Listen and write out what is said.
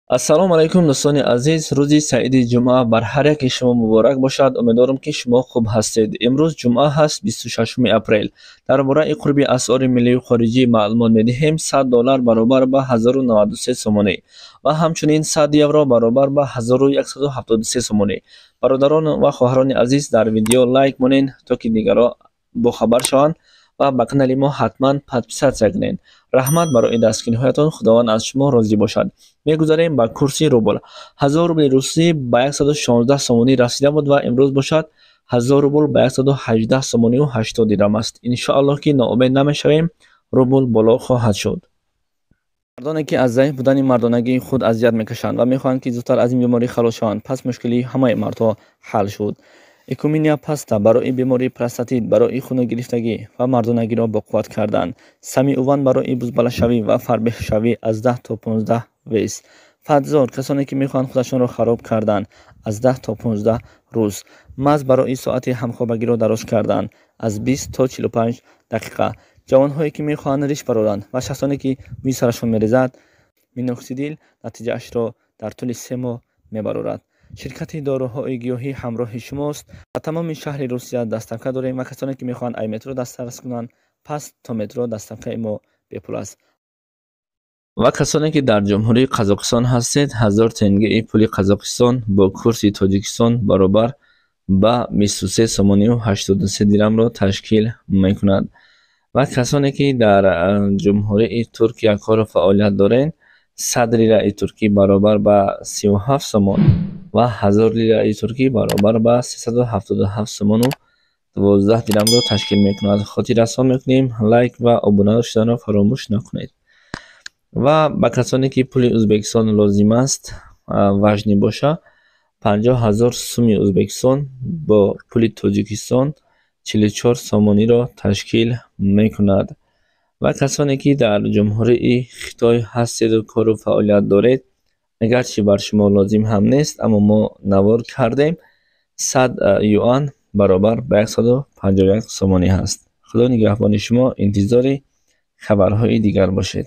Ассалому алайкум, дӯстони азиз. Рӯзи саиди ҷумъа бар ҳар яке шумо муборак бошад. Умедворам, ки шумо хуб ҳастед. Имрӯз ҷумъа ҳаст, 26 апрел. Дар бораи қурби асъори миллию хориҷӣ маълумот медиҳем. 100 доллар баробар ба 1093 сомонӣ ва ҳамчунин 100 евро баробар ба 1173 сомонӣ. Бародарон ва хоҳарони азиз, дар видео лайк монед, то ки дигарро бохабар шаванд, ва ба канали мо ҳатман подписаться кунед. Раҳмат барои дастгириҳоятон, Худованд аз шумо розӣ бошад. Мегузарем ба курси рубл. 1000 рубли русӣ ба 116 сомонӣ расида буд ва имрӯз бошад, 1000 рубл ба 118 сомонию 80 дирам аст. Иншоаллоҳ, ки ноумед намешавем, рубл боло хоҳад шуд. Мардоне, ки аз заиф будани мардонагии худ азият мекашанд ва мехоҳанд, ки зудтар аз ин беморӣ халос шаванд, пас мушкилии ҳамаи мардҳо ҳал шуд. Экуминия паста барои бемории простатит, барои хуногирифтагӣ ва мардонагиро боқувват кардан. Самиуван барои бузбалашавӣ ва фарбеҳшавӣ, аз 10 то 15 вес. Фатзор, касоне ки мехоҳанд худашонро хароб кардан, аз 10 то 15 рӯз. Маз барои соати ҳамхобагиро дароз кардан, аз 20 то 45 дақиқа. Ҷавонҳое, ки мехоҳанд риш бароранд, ва шахсоне, ки мӯи сарашон мерезад, миноксидил натиҷаашро дар тӯли 3 моҳ мебарорад. Ширкати доруҳои гиёҳӣ ҳамроҳи шумост. Ба тамоми шаҳри Русия доставка дорем ва касоне, ки мехоҳанд ай метро дастрас кунанд, пас то метро доставкаи мо бепул аст. Ва касоне, ки дар Ҷумҳурии Қазоқистон ҳастед, 1000 тенгеи пули Қазоқистон бо курси Тоҷикистон баробар ба 23 сомонию 83 дирамро ташкил мекунад. Ва касоне, ки дар Ҷумҳурии Туркия кору фаъолият доред, 100 лираи туркӣ баробар ба 37 сомон ва 1000 лираи туркӣ баробар ба 377 сомону 12 дирамро ташкил мекунад. Хотиррасон мекунем, лайк ва обуна шуданро фаромӯш накунед. Ва ба касоне, ки пули Ӯзбекистон лозим аст, важный боша, 50 000 суми Ӯзбекистон бо пули Тоҷикистон 44 сомониро ташкил мекунад. Ва касоне, ки дар Ҷумҳурии Хитой ҳастеду кору фаъолият доред, агарчи бар шумо лозим ҳам нест, аммо мо навор кардем, 100 юан баробар ба 151 сомонӣ ҳаст. Худо нигаҳбони шумо, интизори хабарҳои дигар бошед.